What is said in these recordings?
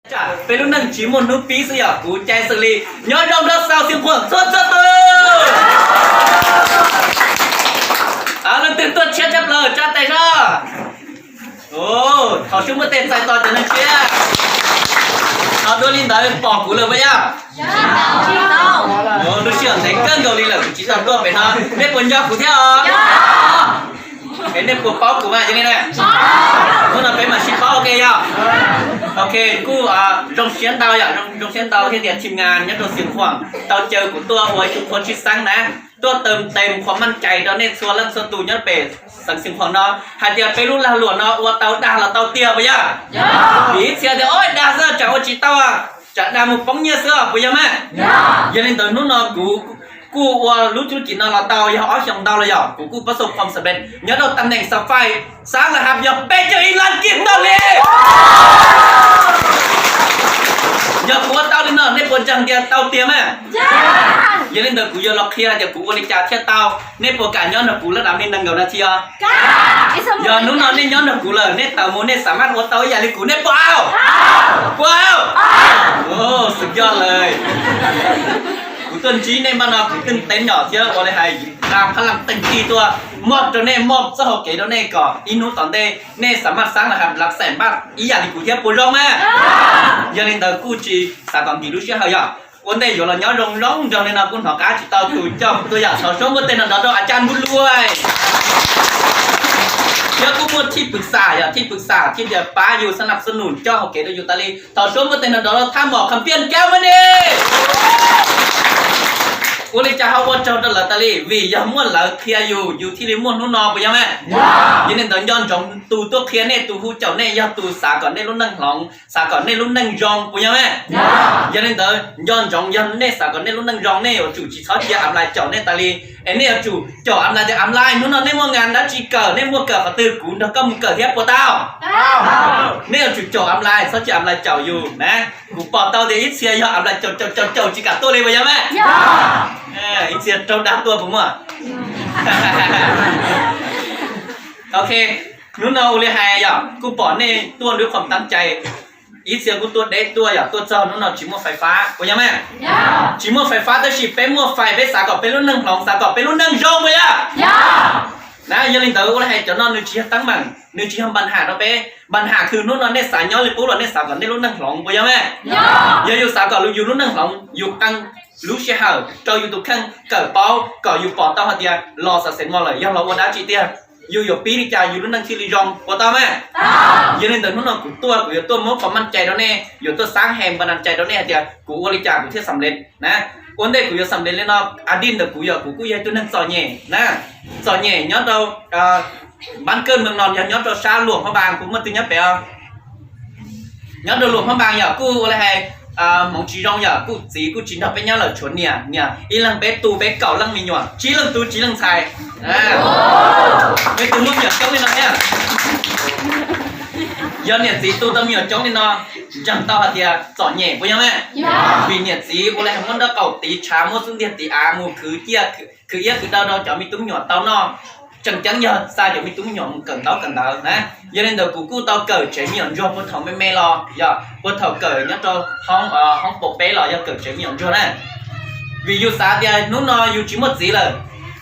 Peb lub neej tsis muaj hnub pib xwb yog kuv cai xws li nyob zoo rau xaus Xeev Khuam txhua txhua tus. Leej twg tuaj tshiab tshaj plaws tsa tes soj. Thaum sub muaj tej txais tos cov neeg tshiab. Thaum dua li ntawd pom kuv lawm puas yog? Lub sij hawm ntev kawg nkaus li lawm kuv tsis tau tuaj pem no, nej puas nco kuv thiab os? Es nej puas paub kuv mas yog li na? Hnub no peb mam sib paub ua ke yog. Ok, kuj zoo siab ntau yom, zoo siab ntau thiab tias team nga nyob rau Xeev Khuam tau caw kuv tuaj ua ib tug qhua tshwj xeeb na, tuaj tes tes qhuas maj cais rau nej txhua leej txhua tus nyob pem xeev Xeev Khuam no hais tias peb lub lag luam no ua tau dag los tau tiag puas yog? Vim ib txhia tias ua dag xwb tsam ua tsis tau, tsam dag mus poob nyiaj xwb os puas yog mas? Yog li ntawd hnub no kuv kuj ua lub thub kis no los tau yog ob xyoos ntau los yog kuv kuj pab xu qhom xam lej nyob rau tam neem xav fais xav laj hab yog peb caug ib lab kij ntau li. Yog kuv ua tau li no nej puas ntseeg tias tau tiag mas? Yog li ntawd kuv yuav los qhia tias kuv ua li cas thiaj tau, nej puas kam nyob nrog kuv lab dam li nees nkaum nas this os? Yog hnub no nej nyob nrog kuv lawm nej tawm mus nej xam maj ua tau ib yam li kuv nej puas au? Puas au? Xwm yog lawm. Kuv tuaj ntsib nej npaj no kuv tej teeb nyom thiab ua li hais nqa phab laj teej tij tuaj mob rau nej, mob txoj hau kev rau nej kom ib hnub tom ntej nej xam maj xav laj hab laj xam maj ib yam li kuv thiab puas zoo mas? Yog li ntawd kuj tsis xav kom nkim lub sij hawm yog ua ntej yuav los nyob zoo zoo nraug li no kuj hnov qab tsis tau tus coj tuaj yam thaum suab npuaj teg no nrov rau a caj npub luaj thiab kuj muaj thij pwm xam yog thij pwm xam thiaj tias pab yus xab nab xab num coj hau kev rau yus tas li thaum suab npuaj teg no nrov rau thaj mom kham piaj kaub mas ne. Ua li cas ho ua tsaug rau lawv tas li vim yog muaj lawv qhia yus yus thiaj li muaj hnub no puas yog mas? Yog li ntawd nco ntsoov tus tuaj qhia nej tus hu caum nej yog tus xav kom nej lub neej hloov xav kom nej lub neej zoo puas yog mas? Yog li ntawd nco ntsoov yog nej xav kom nej lub neej zoo nej yuav tsum tsis txhob cia am lais caum nej tas li, es nej yuav tsum caum am lais tias am lais hnub no nej muaj ngas dab tsi kawm, nej muaj kawm qhov twg kuv nrog koj mus kawm thiab puas tau? Nej yuav tsum caum am lais txhob cia am lais caum yus na. Kuv pom tau tias ib txhia yog am lais caum caum caum caum tsis kam tuaj li puas yog mas? Ib txhia raug dag tuaj puas muaj? Ok, hnub no ua li hais yog kuj pom nej tuaj lub qhom teeb cai, ib txhia kuj tuaj deb tuaj yog tuaj txog hnub no tsis muaj fais fab puas yog mas? Tsis muaj fais fab tab sis peb muaj fais, peb xav kom peb lub neej hloov, xav kom peb lub neej zoo puas yog? Na yog li ntawd ua li hais cov no nws tsis yog teeb meem, nws tsis yog npa ham rau peb. Npa ham khwv hnub no nej xav nyob li qub los nej xav kom nej lub neej hloov puas yog mas? Yog yus xav kom yus lub neej hloov yus qee lub sij hawm rau yus tus kheej kawm paub kom yus pom tau hais tias los xav xeem mos lawm yog los ua dab tsi tiag, yus yuav pib li cas yus lub neej thiaj li zoo puas tau mas? Yog li ntawd hnub no kuv tuaj kuv yuav tuaj muab qhov maj cai rau nej, yuav tuaj xab he npa nas cai rau nej hais tias kuv ua li cas kuv thiaj xam lej na. Ua ntej kuv yuav xam lej li no, a dij ntawm kuv yog kuv kuj yog ib tug neeg txom nyem na, txom nyem nyob rau npab kawj meej no yog nyob rau sab Luam Phab Npas, kuv muaj tug nyob pem os. Nyob rau Luam Phab Npas yog kuj ua li hais hmoov tsis zoo yog kuj txiv kuj tsis nrog peb nyob lawm tshuav niam, niam ib leeg peb tu peb kaum leej me nyuam, tsib leej tub tsib leej ntxhais. Peb tug muaj me nyuam coob li no thiab. Yog niam txiv tu tau me nyuam coob li no, ntseeg tau hais tias txom nyem puas yog mas? Vim niam txiv ua li hais muab nraub qaum tiv tshav, muab xub ntiag tiv av mus khwv ciaj khwv iab khwv daw rau cov me tub me nyuam tau noj. Tseem ceeb yog xa cov me tub me nyuam mus kawm ntaub kawm ntawv na. Yog li ntawd kuv kuj tau kawm tsev me nyuam ntsuag puag thaum me me los yog puag thaum kawm nyob rau hoob pab peb los yog kawm tsev me nyuam ntsuag na. Vim yus xav tias hnub no yus tsis muaj txiv lawm,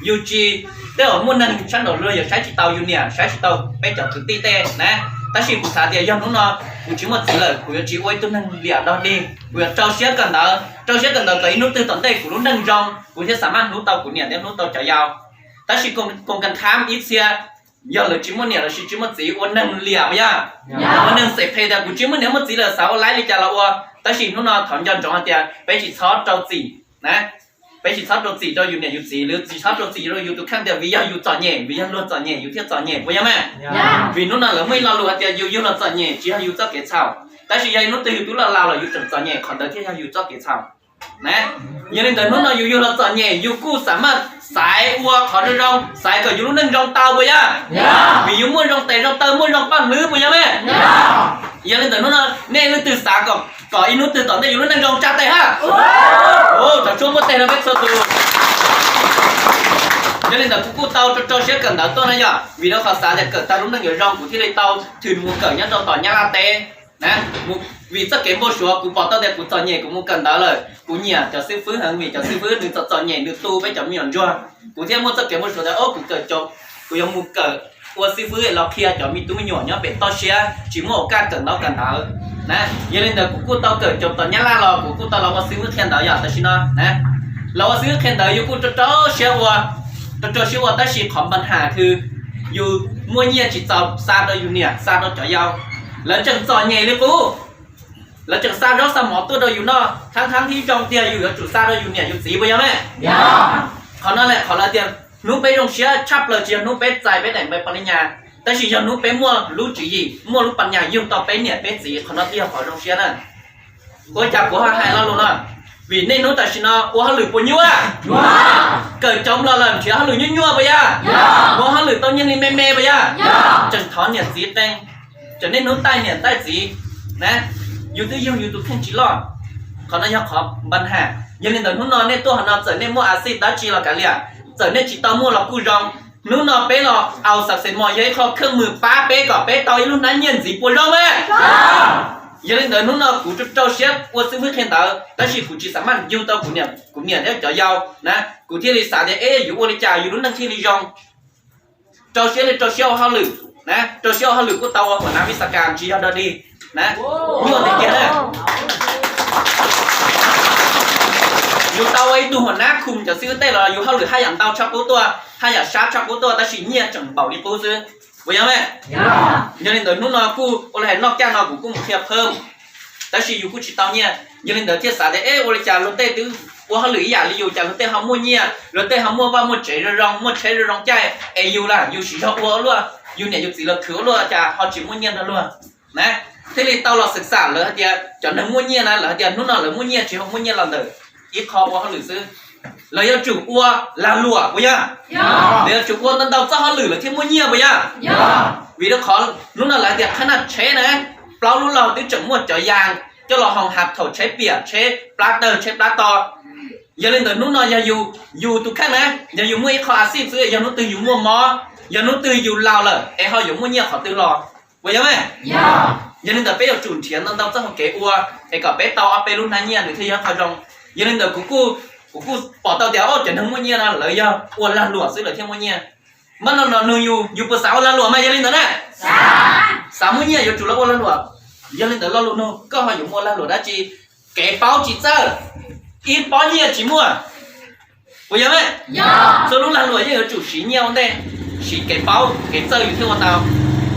yus tsis, tej zaum muaj neeg sab nraum luag yuav saib tsis tau yus niam, saib tsis tau peb cov kwv tij tej na. Tab sis kuv xav tias yog hnub no kuv tsis muaj txiv lawm, kuv yuav tsis ua ib tug neeg liam dog dig, kuv yuav rau siab kawm ntawv, rau siab kawm ntawv kom ib hnub twg tom ntej kuv lub neej zoo kuv thiaj xam maj hlub tau kuv niam thiab hlub tau cov yau. Tab sis koom kas thab ib txhia yog lawv tsis muaj niam los sis tsis muaj txiv ua neeg liam puas yog? Ua neeg xem phem tias kuv tsis muaj niam muaj txiv lawm xav ua laib li cas los ua. Tab sis hnub no thov nco ntsoov hais tias peb tsis txhob rau txim na, peb tsis txhob rau txim rau yus niam yus txiv, lawv tsis txhob rau txim rau yus tus kheej tias vim yog yus txom nyem, vim yog luag txom nyem yus thiaj txom nyem puas yog mas? Vim hnub no lawv muaj ib lo lus hais tias yus yug los txom nyem tsis yog yus txoj kev txhaum, tab sis yog ib hnub twg yus twb loj laus los yus tseem txom nyem qhov ntawd thiaj yog yus txoj kev txhaum na. Yog li ntawd hnub no yus yug los txom nyem yus kuj xam maj xaiv ua qhov zoo zoo, xaiv kom yus lub neej zoo tau puas yog? Vim yus muaj zoo tes zoo taw muaj zoo paj hlwb puas yog mas? Yog li ntawd hnub no nej leej twg xav kom kom ib hnub twg tom ntej yus lub neej zoo tsa tes hab. Thaum tshuab npuaj teg rau peb txhua tus. Yog li ntawd kuv kuj tau rau rau siab kawm ntawv tuaj na yog vim rau qhov xav tias kawm tag lub neej yuav zoo kuv thiaj li tau thwm mus kawm nyob rau tom Nyab Laj teb na, mus Vim txoj kev npau suav kuv pom tau tias kuv txom nyem kuv mus kawm ntawv lawm, kuv nyiam cov xib fwb heev vim cov xib fwb nws txom txom nyem nws tu peb cov me nyuam ntsuag. Kuv thiaj muaj txoj kev npau suav tias o kuv kawm cov, kuv yuav mus kawm ua xib fwb los qhia cov me tub me nyuam nyob pem toj siab tsis muaj ua kaj kawm ntaub kawm ntawv na. Yog li ntawd kuv kuj tau kawm cov tom Nyab Laj los kuv kuj tau los ua xib fwb qhia ntawv yom tam sim no na. Los ua xib fwb qhia ntawv yus kuj rau rau siab ua, rau rau siab ua tab sis qhov npa has hws yus muaj nyiaj tsis txaus xa rau yus niam xa rau cov yau. Lawv tseem txom nyem li qub, lawv tseem xa zaub xa mov tuaj rau yus noj, thab thab thib zoo tiag yus yuav tsum xa rau yus niam yus txiv puas yog ne? Qhov no lawm qhov lawv tias hnub peb zoo siab tshaj plaws tsis yog hnub peb txais peb daim npe pos li nyas, tab sis yog hnub peb muaj lub tswv yim muaj lub pas nyas yug tau peb niam peb txiv, qhov no thiaj yog qhov zoo siab na. Ua cas kuv ho hais lo lus no? Vim niaj hnub tam sim no ua hauj lwm puas nyuaj? Kawm cov nplog lawm nrhiav hauj lwm nyuaj nyuaj puas yog? Muaj hauj lwm tau nyiaj hli me me puas yog? Tseem thov niam txiv qee, tseem niaj hnub taij niam taij txiv na. Yus twb yug yus tus kheej tsis loj, qhov no yog qhov npa has. Yog li ntawd hnub no nej tuaj hauv no txawm nej muaj a xij dab tsi los kav liam, txawm nej tsis tau muaj los kuj zoo. Hnub no peb los aus xam xes mos yog ib qho khawj mws pab peb kom peb tau ib lub hnab nyiaj ntxiv puas zoo mas? Yog li ntawd hnub no kuv rau rau siab ua xib fwb qhia ntawv tab sis kuv tsis xam maj yug tau kuv niam thiab cov yau na, kuv thiaj li xav tias eb yuav ua li cas yus lub neej thiaj li zoo. Rau siab li rau siab ua hauj lwm na, rau siab ua hauj lwm kuj tau ua huam nav vis xas kas tsis yog dog dig na, nyuaj tiag tiag na. Yus tau ua ib tug huam nav khum cov xib fwb tej los yus hauj lwm haj yam ntau tshaj qub tuaj, haj yam sab tshaj qub tuaj tab sis nyiaj tseem npaum li qub xwb, puas yog mas? Yog li ntawd hnub no kuj ua li hais noj kaj no kuv kuj mus qhia phawj, tab sis yus kuj tsis tau nyiaj. Yog li ntawd thiaj xav tias eb ua li cas luag tej twb ua hauj lwm ib yam li yus cas luag tej ho muaj nyiaj, luag tej ho muaj vaj muaj tsev zoo zoo, muaj tsheb zoo zoo caij, es yus las yus siv zog ua ua luaj, yus niam yus txiv los khwv ua luaj cas ho tsis muaj nyiaj nrog luag na. Thiaj li tau los xwm xam lawv hais tias cov neeg muaj nyiaj na lawv hais tias hnub no lawv muaj nyiaj tsis yog muaj nyiaj los ntawm ib qho ua hauj lwm xwb, lawv yuav tsum ua lag luam puas yog? Lawv yuav tsum ua ntau ntau txoj hauj lwm lawv thiaj muaj nyiaj puas yog? Vim rau qhov hnub no lawv hais tias qhab naj tsheb na, plaub lub laug twb tseem muaj cov yas coj los hoo has thaum tsheb piam tsheb plab tawg tsheb plab to. Yog li ntawd hnub no yog yus, yus tus kheej na, yog yus muaj ib qho a xij xwb yog hnub twg yus muaj mob, yog hnub twg yus laus lawm es ho yuav muaj nyiaj qhov twg los, puas yog mas? Yog li ntawd peb yuav tsum nrhiav ntau ntau txoj hau kev ua es kom peb tau ob peb lub hnab nyiaj nws thiaj yog qhov zoo. Yog li ntawd kuv kuj, kuv kuj pom tau tias o cov neeg muaj nyiaj no lawv yog ua lag luam xwb lawv thiaj muaj nyiaj. Mas no no nug yus, yus puas xav ua lag luam mas yog li ntawd na? Xav muaj nyiaj yuav tsum los ua lag luam. Yog li ntawd lo lus nug koj ho yuav mus ua lag luam dab tsi? Kev paub tsis txawj, ib pob nyiaj tsis muaj, puas yog mas? Txhua lub lag luam yeej yuav tsum siv nyiaj ua ntej, siv kev paub kev txawj yus thiaj ua tau.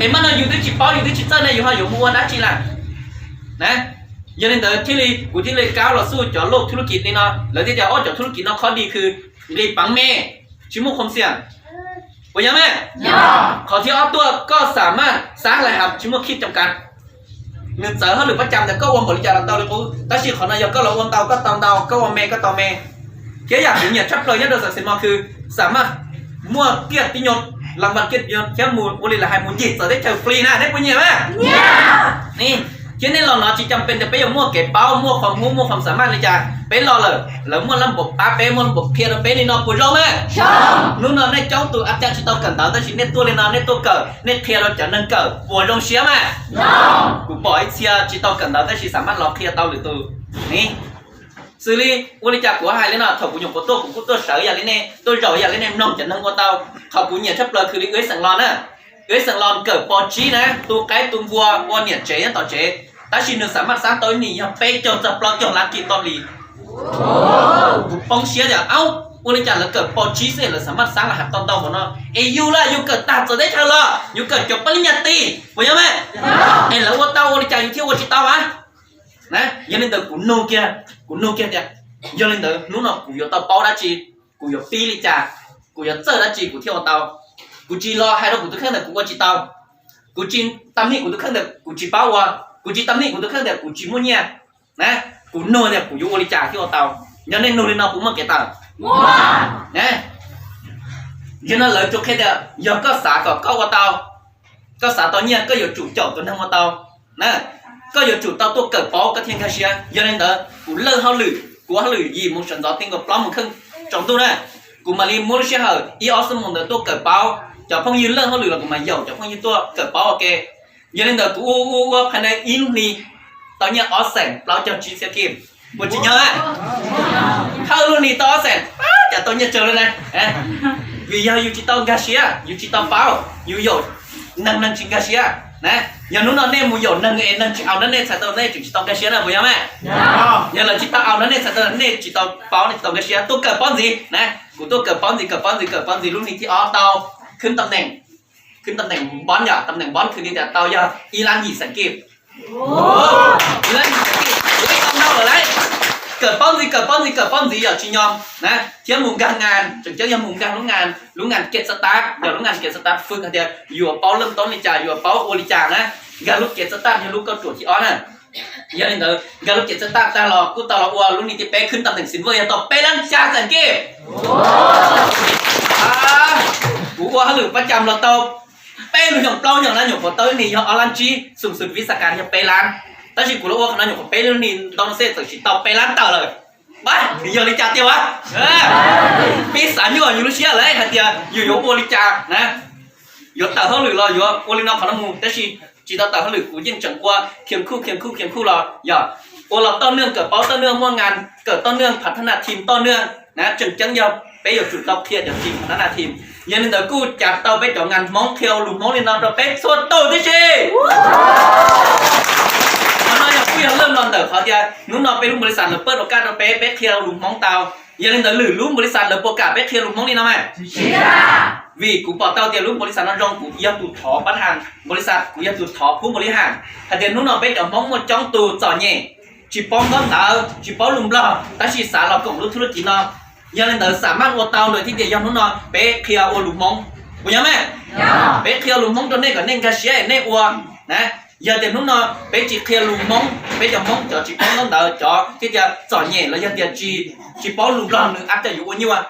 Es mas no yus twb tsis paub yus twb tsis txawj ne yus ho yuav mus ua dab tsi lawm na? Yog li ntawd thiaj li kuv thiaj li kab los xub cov loj thub lub kis li no, lawv thiaj tias ob cov thub lub kis no qhov dig khw nqis peev me, tsis muaj khoom xiam, puas yog mas? Qhov thib ob tuaj koj xam maj xav lais has tsis muaj khib coom kav, nws txawv hauj lwm pab cam ntawm koj ua npaum li cas los tau li qub, tab sis qhov no yog koj los ua ntau koj tau ntau, koj ua me koj tau me. Thiab yam kuv nyiam tshaj plaws nyob rau xam xes mos khw xam maj muaj kiaj tib nyuag las vas kiaj tib nyuag thiab mus ua li lawv hais mus ncig txawv teb chaws fli na, nej puas nyiam mas? Thiab nej los no tsis cam pes tias peb yuav muaj kev paub muaj qhov hub muaj qhov xam maj li cas, peb los lawm lawv muaj lab npaum pab peb muaj lab npaum qhia rau peb li no puas zoo mas? Hnub no nej coob tus ab caj tsis tau kawm ntawv tab sis nej tuaj li no nej tuaj kawm nej qhia rau cov neeg kawm puas zoo siab mas? Kuv pom ib txhia tsis tau kawm ntawv tab sis xam maj los qhia tau lwm tus. Xws li ua li cas kuv hais li no, thaum kuv nyuam qhuav tuaj kuv kuj tuaj sawv yam li nej, tuaj zaum yam li nej mloog cov neeg ua tau. Qhov kuv nyiam tshaj plaws khw li wb xeem los na, wb xeem los kawm pos tsib na, tu qaib tu npua ua niam tsev nyob tom tsev, tab sis nws xam maj xab tau ib hnub yog peb caug txog plaub caug lab kis toj hli. Kuv poob siab tias aub, ua li cas lawv kawm pos tsib xwb lawv xam maj xab lais has tau ntau npaum no, es yus lawm yus kawm tag txawv teb chaws los yus kawm cov pab li nyas tis puas yog mas? Es lawv ua tau ua li cas yus thiaj ua tsis tau a? Na, yog li ntawd kuv nug kiag, kuv nug kiag tias, yog li ntawd hnub no kuv yuav tau paub dab tsi, kuv yuav pib li cas, kuv yuav txawj dab tsi kuv thiaj ua tau? Kuv tsis los hais rau kuv tus kheej ntawm kuv ua tsis tau, kuv tsis tam nim kuv tus kheej ntawm kuv tsis paub ua, kuv tsis tam nim kuv tus kheej ntawm kuv tsis muaj nyiaj. Na, kuv nug tias kuv yuav ua li cas thiaj ua tau? Yog nej nug li no puas muaj kev tawm? Yog no lawv tsuas qhia tias yog koj xav kom koj ua tau, koj xav tau nyiaj koj yuav tsum caum tus neeg ua tau. Na, koj yuav tsum tau tuaj kawm paub koj thiaj nkag siab. Yog li ntawd kuv lawj hauj lwm, kuv hauj lwm yim mus sawv ntxov ti nkaus plaub mus kheej tsaus ntuj na, kuv mam li muab lub sij hawm ib ob xuab moos ntawd tuaj kawm paub. Cov phooj ywg lawj hauj lwm los kuv mam yaum cov phooj ywg tuaj kawm paub ua ke. Yog li ntawd kuv ua ua ua phai na ib lub hli, tau nyiaj ob xees plaub caug tsib txhiab kib. Puas tsim nyog? Thawj lub hli tau ob xees, cas tau nyiaj tsawg li na? Vim yog yus tsis tau nkag siab, yus tsis tau paub, yus yaum neeg, neeg tsis nkag siab na. Yog hnub no nej mus yaum neeg es neeg tsis au nrog nej txhais tau, nej tseem tsis tau nkag siab na, puas yog mas? Yog lawv tsis tau au nrog nej txhais tau, nej tsis tau paub, nej tsis tau nkag siab. Tuaj kawm paub ntxiv na, kuv tuaj kawm paub ntxiv, kawm paub ntxiv, kawm paub ntxiv, lub hli thib ob tau khwb tam neem, khwb tam neem npob, yog tam neem npob khwv li tias tau yog ib lab yim xees kib. Ib lab yim xees kib, kuv tau ntau lawm lauj. Kawm paub ntxiv, kawm paub ntxiv, kawm paub ntxiv yog tsim nyog na, thiab mus nkag ngas, tseem ceeb yog mus nkag lub ngas, lub ngas kiv xav tas, yog lub ngas kiv xav tas fwm hais tias yuav paub leej toob li cas, yuav paub ua li cas na. Nkag lub kiv xav tas yog lub kauj ruam thib ob na. Yog li ntawd nkag lub kiv xav tas tag los kuj tau los ua lub hli thib peb khwb tam neem xim vwj yog tau peb lab xya xees kib. Kuv ua hauj lwm pab cam los tau peb lub xyoo plaub xyoo na, nyuam qhuav tau ib hlis yog ob lab tsib, xoom xwm viv xav kas yog peb lab. Tab sis kuv los ua qhov no nyuam qhuav peb lub hlis ntau no xwb txawm tsis tau peb lab tawm lawm. Mas yog li cas tiag ua? Peb xav nyuaj yus lub siab lawm hais tias yus yuav ua li cas na, yuav tawm hauj lwm los yuav ua li no qhov no mus, tab sis tsis tau tawm hauj lwm kuv yeej tseem ua khiav khuj khiav khuj khiav khuj los yog ua los toj neeg, kawm paub toj neeg muaj ngas, kawm toj neeg phav thab naj thim toj neeg na, tseem ceeb yog peb yuav tsum tau qhia cov thim phav thab naj thim. Yog li ntawd kuj cas tau peb cov ngas Hmoob qhia ua lus Hmoob li no rau peb txhua tus tib si. Qhov no yog kuj yog lawm los ntawm qhov tias hnub no peb lub npaus li xas lawv pawj rov qab rau peb, peb qhia ua lus Hmoob tau. Yog li ntawd lwm lub npaus li xas lawv puas kam peb qhia lus Hmoob li no mas? Vim kuv pom tau tias lub npaus li xas no zoo, kuv yog tus thov pab has npaus li xas, kuv yog tus thov phub npaus li has hais tias hnub no peb cov Hmoob muaj coob tus txom nyem, tsis paub ntaub ntawv, tsis paub lus Nplog, tab sis xav los koom lub thub lub kiv no. Yog li ntawd xam maj ua tau ntawd thiab tias yog hnub no peb qhia ua lus Hmoob, puas yog mas? Peb qhia lus Hmoob rau nej kom nej nkag siab nej ua na. Yog tias hnub no peb tsis qhia lus Hmoob, peb cov Hmoob cov tsis paub ntaub ntawv, cov thiab tias txom nyem los yog tias tsis, tsis paub lus Nplog nws ab coj yuav ua nyuaj.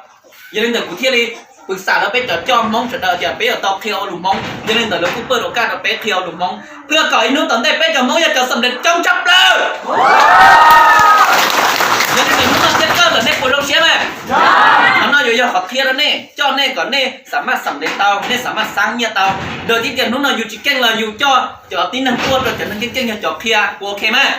Yog li ntawd kuv thiaj li pw xam rau peb cov coj Hmoob sawv daws tias peb yuav tau qhia ua lus Hmoob. Yog li ntawd lawv kuj pawj rov qab rau peb qhia ua lus Hmoob, pliag kom ib hnub tom ntej peb cov Hmoob yuav cov xam lej coob tshaj plaws. Yog li ntawd hnub no thiaj kawg lawm nej puas zoo siab mas? Qhov no yuav yog qhov qhia rau nej, coj nej kom nej xam maj xam lej tau, nej xam maj xab nyiaj tau. Ntawd thiab tias hnub no yus tsis keej los yus coj cov tib neeg tuaj rau cov neeg keej keej yog cov qhia, puas ok mas?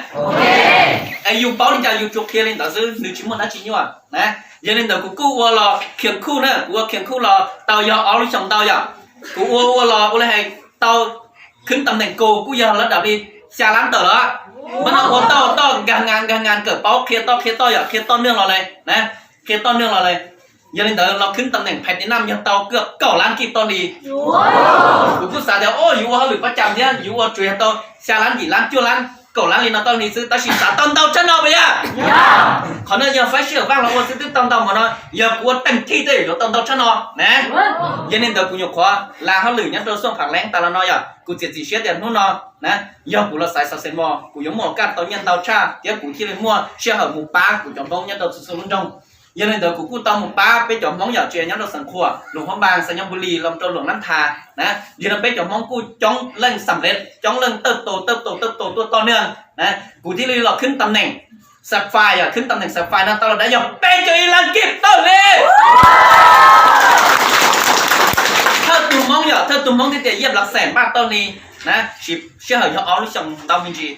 Es yus paub li cas yus tsuas qhia li ntawd xwb, nws tsis muaj dab tsi nyuaj na. Yog li ntawd kuv kuj ua los khiav khuj na, kuv ua khiav khuj los tau yog ob lub xyoo ntau yom. Kuv ua ua los ua li hais tau khwb tam neem kaus kuj yog lab dam li xya lab tawm lawm. Mas no ua toj toj nkag ngas nkag ngas kawm paub qhia toj qhia toj yom, qhia toj neeg los li na, qhia toj neeg los li. Yog li ntawd los khwb tam neem phais tiv nam yog tau kaum lab kib toj li. Kuv kuj xav tias o yus ua hauj lwm pab cam thiab yus ua tsuas yog tau xya lab yim lab cuaj lab kaum lab li no toj li xwb, tab sis xav tau ntau tshaj no puas yog? Qhov no yog faib sij hawm vaj los ua xwb twb tau ntau mas no, yog kuv ua teem thij tej yuav tau ntau tshaj no na. Yog li ntawd kuv nyuam qhuav la hauj lwm nyob rau xuaj phav leeb tas los no yom, kuv txiav txim siab tias hnub no na, yog kuv los xaiv xav xees mos kuv yuav muaj kaj tau nyiaj ntau tshaj thiab kuv thiaj li muaj sij hawm mus pab kuv cov Hmoob nyob rau txhua txhua lub nroog. Yog li ntawd kuv kuj tau mus pab peb cov Hmoob yom, tsis hais nyob rau Xeev Khuam, Luam Phab Npas, Xais Nyas Npus Lis los rau Luam Nab Thas na. Yog li ntawd peb cov Hmoob kuj coob leej xam lej, coob leej tawj tau tawj tau tawj tau tuaj toj neeg na. Kuv thiaj li los khwb tam neem Sapphire, khwb tam neem Sapphire no tau los dab yog peb caug ib lab kib tawm li. Thawj tug Hmoob yom, thawj tug Hmoob thiaj tias yaj lav xeem npaj toj li na, sij hawm yog ob lub xyoo ntau me ntsis.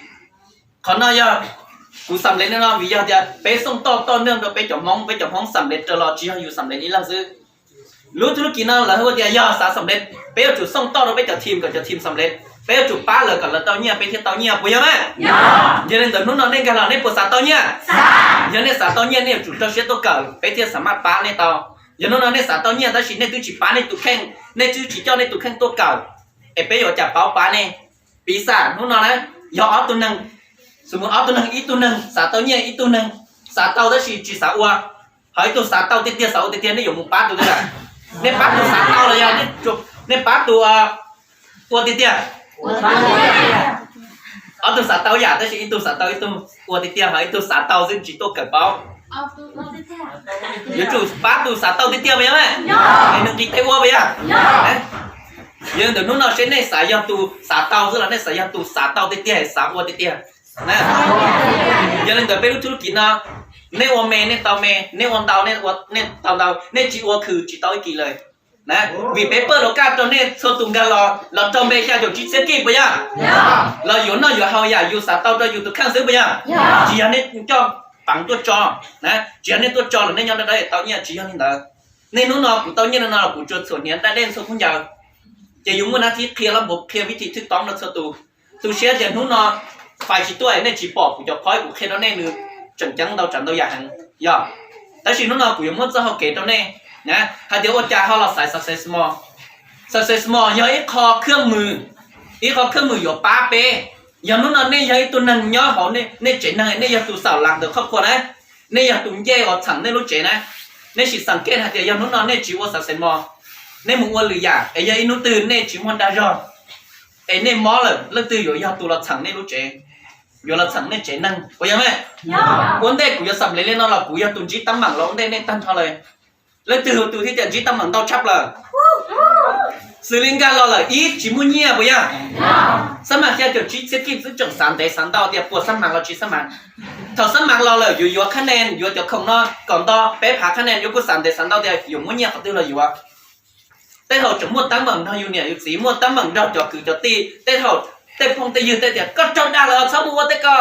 Qhov no yog kuv xam lej no vim yog tias peb xooj toj toj neeg rau peb cov Hmoob, peb cov Hmoob xam lej raws los tsis yog yus xam lej ib leeg xwb. Lub thub lub kiv no lawv hu tias yog xav xam lej, peb yuav tsum xooj toj rau peb cov thim kom cov thim xam lej, peb yuav tsum pab lawv kom lawv tau nyiaj peb thiaj tau nyiaj, puas yog mas? Yog li ntawd hnub no nej nkag los nej puas xav tau nyiaj? Yog nej xav tau nyiaj nej yuav tsum rau siab tuaj kawm peb thiaj xam maj pab nej tau. Yog hnub no nej xav tau nyiaj tab sis nej twb tsis pab nej tus kheej, nej twb tsis coj nej tus kheej tuaj kawm, es peb yuav cas paub pab nej? Piv xam hnub no na, yog ob tug neeg, xum mus ob tug neeg, ib tug neeg xav tau nyiaj, ib tug neeg xav tau tab sis tsis xav ua, ho ib tug xav tau tiag tiag xav ua tiag tiag, nej yuav mus pab tus twg? Nej pab tus xav tau los yog nej pab tus ua tiag tiag? Ob tug xav tau yam tab sis ib tug xav tau, ib tug ua tiag tiag, ho ib tug xav tau xwb tsis tuaj kawm paub. Yuav tsum pab tus xav tau tiag tiag puas yog? Es nws nqis tes ua puas yog? Yog li ntawd hnub no seb nej xav yog tus xav tau xwb los nej xav yog tus xav tau tiag tiag, xav ua tiag tiag? Yog li ntawd peb lub thub lub kiv no, nej ua me nej tau me, nej ua ntau nej tau ntau, nej tsis ua khw tsis tau ib kis lawm. Vim peb pawj los kaj rau nej txhua tus nkag los, los raug npe xya caum tsib txhiab kij puas yog? Los yuav noj yuav haus yam yus xav tau rau yus tus kheej xwb puas yog? Tsis yog nej coj peev tuaj tso, tsis yog nej tuaj tso los nej nyob dawb dawb tau nyiaj, tsis yog li ntawd. Nej hnub no kuv tau nyiaj no los kuv tsuas txhuam hniav daj dej txhua khaub ncaws, ces yus muaj nab thib qhia lab npav qhia vib thim thwj toob rau txhua tus. Tu siab tias hnub no fais tsis tuaj nej tsis pom kuv cov phov kuv qhia rau nej nws tseem ceeb ntau tsav ntau yam heev, yog. Tab sis hnub no kuv yuav muab txoj hau kev rau nej, hais tias ua cas ho los xaiv success mos. Success mos yog ib qho khab mws, ib qho khab mws yuav pab peb. Yog hnub no nej yog ib tug neeg nyob hauv nej tsev neeg, nej yog tus xaum las ntawm qhov qhua na, nej yog tus ncej uas txheem nej lub tsev na, nej sim xeem kej hais tias yog hnub no nej tsis ua success mos, nej mus ua lwm yam es yog ib hnub twg nej tsis muaj dag zog, es nej mob lawm leej twg yuav yog tus los txheem nej lub tsev, yuav los txheem nej tsev neeg puas yog me? Ua ntej kuv yuav xam lev li no los kuv yog tus ntsib teeb meem los ua ntej nej tag nrho lawm. Leej twg tus thiaj tias ntsib teeb meem ntau tshaj plaws? Xws li nkag los lawm ib tsis muaj nyiaj puas yog? Xab mas xya caum tsib txhiab kij xwb tseem xav ntev xav ntau tias puas xab mas los tsis xab mas. Thaum xab mas los lawm yuav yuav khab nes, yuav cov khoom no kom nto peb phav khab nes, yuav kuj xav ntev xav ntau tias yuav muab nyiaj qhov twg los yuav. Tej thaum tseem muaj teeb meem nrog yus niam yus txiv, muaj teeb meem nrog cov kwv cov tij, tej thaum tej phooj tej ywg tej tias koj raug dag lawm txhob mus ua tej ko,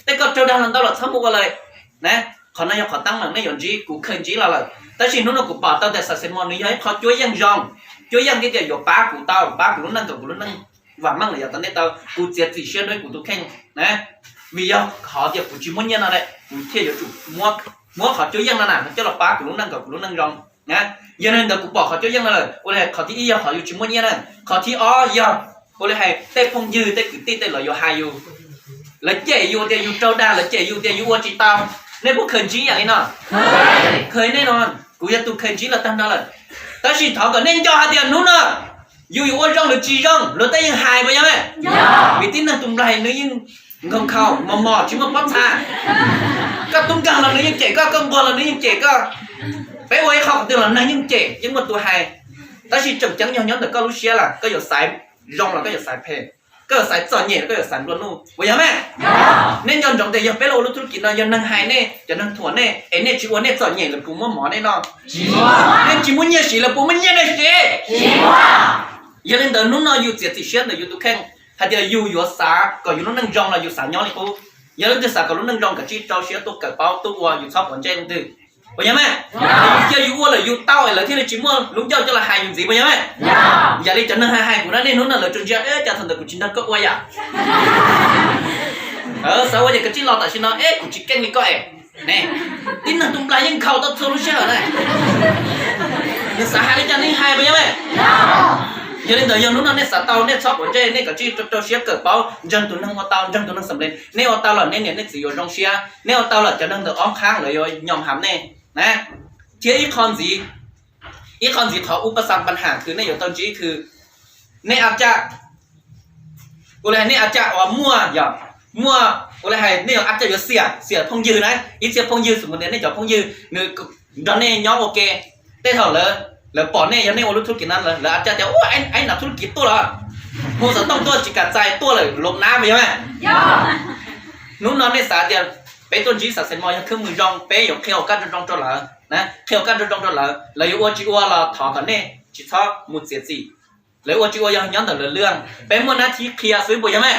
tej ko raug dag los ntau los txhob mus ua lawm na. Qhov no yog qhov teeb meem nej yuav ntsib, kuv khaws ntsib los lawm. Tab sis hnub no kuv pom tau tias success mos nws yog ib qho cuab yeej zoo, cuab yeej thiab tias yuav pab kuv tau, pab kuv lub neej kom kuv lub neej vam meej los yog tau nej tau, kuv txiav txim siab rau kuv tus kheej na. Vim yog qhov tias kuv tsis muaj nyiaj no lawm kuv thiaj yuav tsum muab qhov cuab yeej no na coj los pab kuv lub neej kom kuv lub neej zoo na. Yog li ntawd kuv pom qhov cuab yeej no lawm, ua li hais qhov thib ib yog qhov yus tsis muaj nyiaj na, qhov thib ob yog ua li hais tej phooj ywg tej kwv tij tej los yuav hais yus, lawv cem yus tias yus raug dag, lawv cem yus tias yus ua tsis tau. Nej puas khaws ntsib yam li no? Khaws nej no, kuv yog tus khaws ntsib los tag nrho lawm. Tab sis thov kom nej nco hais tias hnub no yus yuav ua zoo los tsis zoo luag tej yeej hais puas yog me? Vim tib neeg tus nplaig nws yeej nkaug nkhaus mos mos tsis muaj pob txha. Koj tub nkeeg los nws yeej cem koj, koj nquag los nws yeej cem koj. Peb ua ib qho qhov twg los neeg yeej cem yeej muaj tus hais. Tab sis tseem ceeb yog nyob ntawm koj lub siab lawm, koj yuav xaiv zoo los koj yuav xaiv phem, koj yuav xaiv txom nyem los koj yuav xaiv nplua nuj puas yog me? Nej nco ntsoov tias yog peb los ua lub thub kis no yog neeg hais nej, cov neeg thuam nej es nej tsis ua nej txom nyem lawv puas muab mov nej noj? Nej tsis muaj nyiaj siv lawv puas muaj nyiaj nej siv? Yog li ntawd hnub no yus txiav txim siab ntawm yus tus kheej hais tias yus yuav xav kom yus lub neej zoo los yus xav nyob li qub. Yog leej twg xav kom lub neej zoo kav tsij rau siab tuaj kawm paub tuaj ua, yus txhob quav ntsej leej twg puas yog me? Cia yus ua lawm yus tau es lawv thiaj li tsis muaj lub ncauj coj los hais yus ntxiv puas yog me? Yam li cov neeg hais hais kuv na, niaj hnub no lawv tsuas ntsia cas thaum ntawd kuv tsis nrog koj ua yam. Xav ua ces kav tsij los tam sim no es kuv tsis keej li koj es. Tib neeg tus nplaig yeej nkhaus tau txhua lub sij hawm na. Nws xav hais li cas nws hais puas yog me? Yog li ntawd yog hnub no nej xav tau nej txhob quav ntsej, nej kav tsij rau siab kawm paub, ntseeg tus neeg ua tau, ntseeg tus neeg xam le. Nej ua tau los nej niam nej txiv yuav zoo siab, nej ua tau los cov neeg ntawm ob qhaab lawv yuav nyom ham nej na. Thiab ib qho ntxiv, ib qho ntxiv qhov ub pas xav pas ham kws nej yuav tau ntsib kws nej ab caj, ua li hais nej ab caj uas muaj, yog muaj, ua li hais nej yuav ab caj yuav xiam, xiam phooj ywg na, ib txhia phooj ywg xws mus tias nej cov phooj ywg nws nrog nej nyob ua ke, tej thaum lawv pom nej yog nej ua lub thub kis na, lawv ab caj tias ua aib nav thub kis tuaj los, hu xov tooj tuaj tsis kam txais tuaj lawm los nab puas yog me? Hnub no nej xav tias peb tuaj ntsib xav xees mos yog khwb mws zoo, peb yuav qhia ua kaj nroo zoo rau lawv, qhia ua kaj nroo zoo rau lawv, lawv yuav ua tsis ua los thov kom nej tsis txhob mus txiav txim. Lawv ua tsis ua yog nyob ntawm lawv lwaj, peb muaj nab thib qhia xwb puas yog me?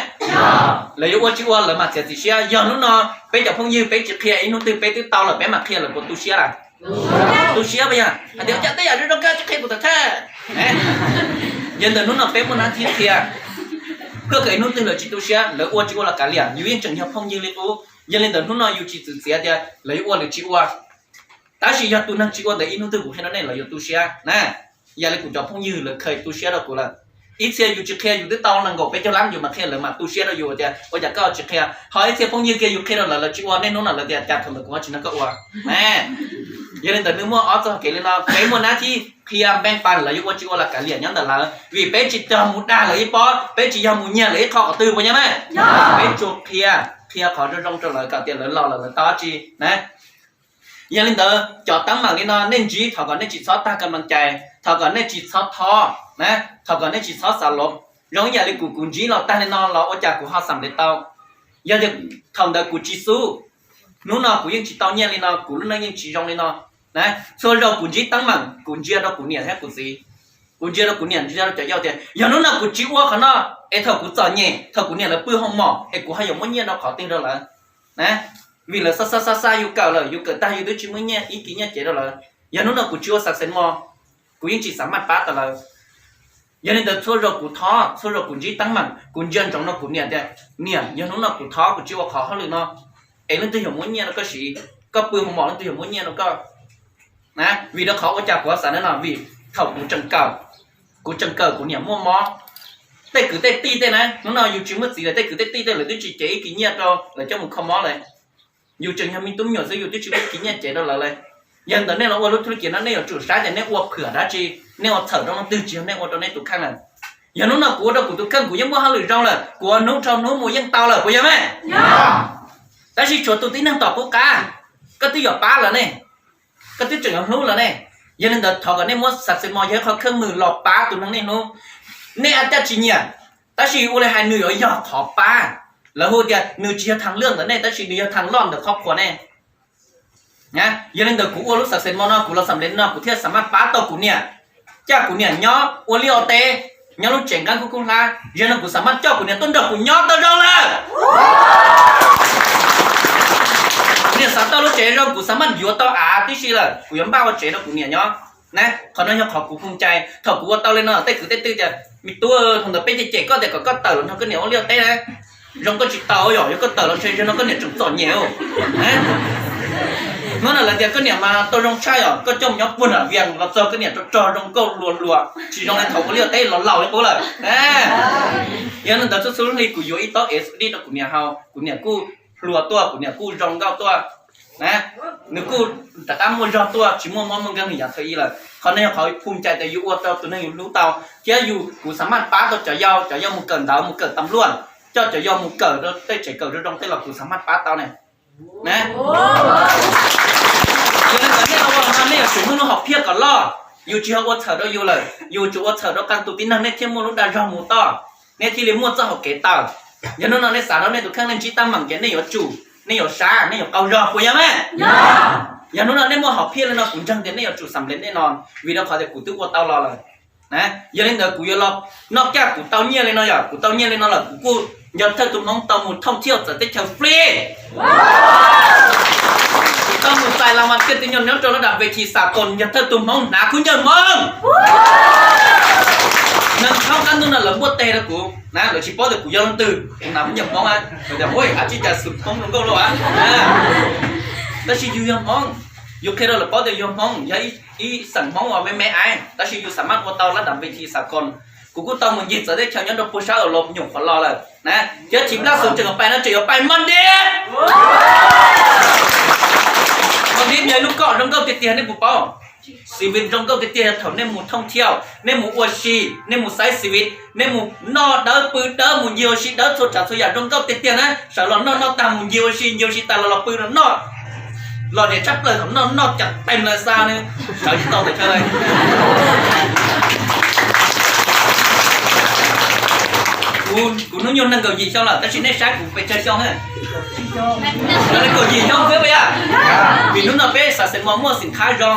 Lawv yuav ua tsis ua lawv mam txiav txim siab. Yog hnub no peb cov phooj ywg peb tsis qhia, ib hnub twg peb twb tau lawm peb mam qhia lawv puas tu siab lawm? Tu siab puas yog? Hais tias cas tej yam zoo zoo koj tsis qhia kuv tam thawj. Yog ntawm hnub no peb muaj nab thib qhia, koj kom ib hnub twg lawv tsis tu siab, lawv ua tsis ua los kav liam, yus yeej tseem yog phooj ywg li qub. Yog li ntawd hnub no yus tsis txwv txiav tias lawv yuav ua lawv tsis ua. Tab sis yog tus neeg tsis ua ntawd ib hnub twg kuv qhia rau nej lawv yuav tu siab na. Yam li kuv cov phooj ywg lawv khaws tu siab rau kuv lawm. Ib txhia yus tsis qhia yus twb tau nees nkaum peb caug lab yus mam qhia lawv mam tu siab rau yus tias ua cas koj tsis qhia. Ho ib txhia phooj ywg kiag yus qhia rau lawv lawv tsis ua, niaj hnub no lawv tias cas thaum ntawd kuv ho tsis nrog koj ua. Yog li ntawd nws muaj ob txoj hau kev li no, peb muaj nab thib qhia npeej pas lawv yuav ua tsis ua los kav liam nyob ntawm lawv, vim peb tsis yog mus dag lawv ib pob, peb tsis yog mus nyiag lawv ib qho qhov twg puas yog me? Peb tsuas qhia, qhia qhov zoo zoo rau lawv kom tias lawv los lawm lawv tau dab tsi na. Yog li ntawd cov teeb meem li no nej ntsib thov kom nej tsis txhob tag ka mas cais, thov kom nej tsis txhob thov na, thov kom nej tsis txhob xav lov. Zoo ib yam li kuv kuv ntsib los tag li no los ua cas kuv ho xam li tau. Yog tias thaum ntawd kuv tsis xub, hnub no kuv yeej tsis tau nyiaj li no, kuv lub neej yeej tsis zoo li no. Txhua zaus kuv ntsib teeb meem kuv ntsia rau kuv niam thiab kuv txiv, kuv ntsia rau kuv niam, ntsia rau cov yau tias yog hnub no kuv tsis ua qhov no, es thaum kuv txom nyem, thaum kuv niam lawv pw hoo mom es kuv ho yuav muab nyiaj rau qhov twg rau lawv? Vim lawv xa xa xa xa yus kawm lawm, yus kawm tag yus twb tsis muaj nyiaj ib kis nyiaj cev rau lawv. Yog hnub no kuv tsis ua xav xees mos, kuv yeej tsis xav maj pab tau lawv. Yog li ntawd txhua zaus kuv thov, txhua zaus kuv ntsib teeb meem, kuv ntsia ntsoov rau kuv niam tias, niam, yog hnub no kuv thov kuv tsis ua qhov hauj lwm no, es leej twg yuav muab nyiaj rau koj siv? Koj pw hoo mom leej twg yuav muab nyiaj rau koj? Vim rau qhov ua cas kuv xav li no? Vim thaum kuv tseem kawm, kuv tseem kawm kuv niam muaj mob. Tej kwv tej tij tej na, hnub no yus tsis muaj txiv lawm, tej kwv tej tij tej lawv twb tsis cev ib kis nyiaj rau lawv coj mus kho mob lawm. Yus tseem yog me tub me nyuam xwb, yus twb tsis muaj ib kis nyiaj cev rau lawv li. Yog li ntawd nej los ua lub thub kis no nej yuav tsum saib tias nej ua phwm dab tsi, nej ua txhawm rau leej twg, tsis yog nej ua rau nej tus kheej lawm. Yog hnub no kuv ua rau kuv tus kheej kuv yeej muaj hauj lwm zoo lawm, kuv ua hnub dhau hnub mus yeej tau lawm, puas yog me? Tab sis tshuav tus tib neeg tom qub qab, koj twb yuav pab lawv ne, koj twb tseem yuav hlub lawv ne. Yog li ntawd thov kom nej muab xav xees mos yog ib qho khawb mws los pab tus neeg nej hlub. Nej ua cas tsis nyiam, tab sis ua li hais nws yuav yog qhov pab. Lawv hu tias nws tsis yog thas lwj ntawm nej, tab sis nws yog thas loj ntawm qhov qhuas nej. Yog li ntawd kuv ua lub xav xees mos no kuv los xam le no kuv thiaj xav maj pab tau kuv niam, coj kuv niam nyob ua liaj ua teb, nyob lub tsev nqeeb kub kub hlab. Yog no kuv xav maj coj kuv niam tuaj nrog kuv nyob tau zoo lawm. Kuv niam xav tau lub tsev zoo, kuv xav maj yuav tau av tib si lawm, kuv yuav npaj ua tsev rau kuv niam nyob. Na, qhov no yog qhov kuv phooj cai. Thaum kuv ua tau li no tej kwv tej tij tias, me tub, thaum ntawd peb cem cem koj tias kom koj tawm los nrog koj niam ua liaj ua teb na, zoo koj tsis tau yom, yog koj tawm los ntshe zaum no koj niam tseem txom nyem. Hnub no lawv tias koj niam mas tau zoo tshaj yom, koj coj mus nyob puag nram Vias los txog koj niam rog rog zoo nkauj luas luas, tsis zoo li thaum ua liaj ua teb los laus li qub lawm. Yog li ntawd txhua txhua lub hli kuv yuav ib taub S D rau kuv niam haus, kuv niam kuj hluas tuaj, kuv niam kuj zoo nkauj tuaj, nws kuj rov qab muaj zog tuaj, tsis muaj mob muaj nkeeg li yav thaum ub lawm. Qhov no yog qhov phooj cai tias yus ua rau tus neeg yus hlub tau, thiab yus, kuv xav maj pab tau cov yau, cov yau mus kawm ntawv, mus kawm tam luaj, coj cov yau mus kawm rau tej tsev kawm zoo zoo tej los kuv xav maj pab tau ne. Yog li ntawd nej ua no nej yuav tsum muaj lub hom phiaj kom loj, yus tsis yog ua txhawm rau yus lawm, yus tsum ua txhawm rau qee tus tib neeg nej thiaj muaj lub dag zog mus toj, nej thiaj li muaj txoj hauv kev tawm. Yog hnub no nej xav rau nej tus kheej nej ntsib teeb meem ces nej yuav tsum, nej yuav sab, nej yuav qaug zog, puas yog me? Yog hnub no nej muaj hom phiaj li no kuv ntseeg tias nej yuav tsum xam le nej no, vim rau qhov tias kuv twb ua tau los lawm. Yog li ntawd kuv yuav los noj kaj kuv tau nyiaj li no yom, kuv tau nyiaj li no lawm kuv kuj nco thawj tus hmoob tau mus thooj thiaj txawv teb chaws free. Kuv tau mus txais las mas kiag tus nyob nyob rau lub dam ves thi xa koos, nco thawj tus hmoob hnav kub ncaws hmoob. Neeg thaub qab ntuj no lawv npuaj teg rau kuv na, lawv tsis paub tias kuv yog leej twg, kuv hnav kub ncaws hmoob, lawv tias ua ab tsi cas xwm hmoob zoo nkauj lauj. Tab sis yus yog hmoob, yus qhia rau lawv paub tias yus yog hmoob, yog ib xeem hmoob uas me me aiv, tab sis yus xav maj ua tau lub dam ves thi xa koos. Kuv kuj tau mus ncig txawv teb chaws nyob rau puag sab Europe nyuam qhuav los lawm na, thiab tsis npaj xus tseem pais no tseem yuav pais Maldives. Maldives yog lub koj zoo nkauj tiag tiag nej puas paub? Xi vis zoo nkauj tiag tiag yog thaum nej mus thooj thiaj, nej mus ua si, nej mus saib xi vis, nej mus noj dawb pw dawb mus ncig ua si dawb txhua tsav txhua yam zoo nkauj tiag tiag na. Sawv los noj noj tag mus ncig ua si, ncig ua si tas los los pw los noj. Los niam tshaj plaws thaum noj noj cas tes la xa ne, sawv tsis tau tes chaw li. Kuv hnub nyoog nees nkaum yim xyoo lawm tab sis nej saib kuv pes tsawg xyoo na? Nees nkaum yim xyoo xwb puas yog? Vim hnub no peb Xav Xes Mos muaj xim khab zoo,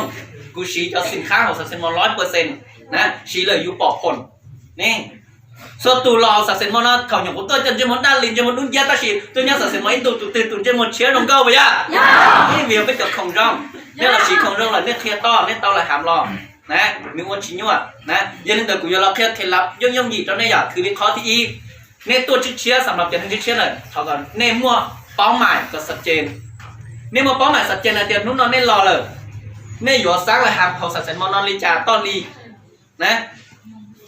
kuv siv cov xim khab hauv Xav Xes Mos loj pawg xes na, siv lawm yus pom phoom ne. Txhua tus los hauv Xav Xes Mos no thaum nyuam qhuav tuaj cov ntsej muag daj li ntsej muag dub nciab tab sis tuaj nyob Xav Xes Mos ib ntus tus twg tus ntsej muag tshiab zoo nkauj puas yog? Vim yog peb cov khoom zoo, nej los siv khoom zoo lawm nej qhia toj nej tau lawm ham los na, nws ua tsis nyuaj na. Yog li ntawd kuv yuav los qhia khev lab yooj yooj yim rau nej yom. Khwv li qhov thib ib, nej tuaj tshiab tshiab xam los cov neeg tshiab tshiab lawm thov kom nej muaj paub mais kom xav ces. Nej muaj paub mais xav ces hais tias hnub no nej los lawm, nej yuav xav lawm ham hauv Xav Xes Mos no li cas toj li na.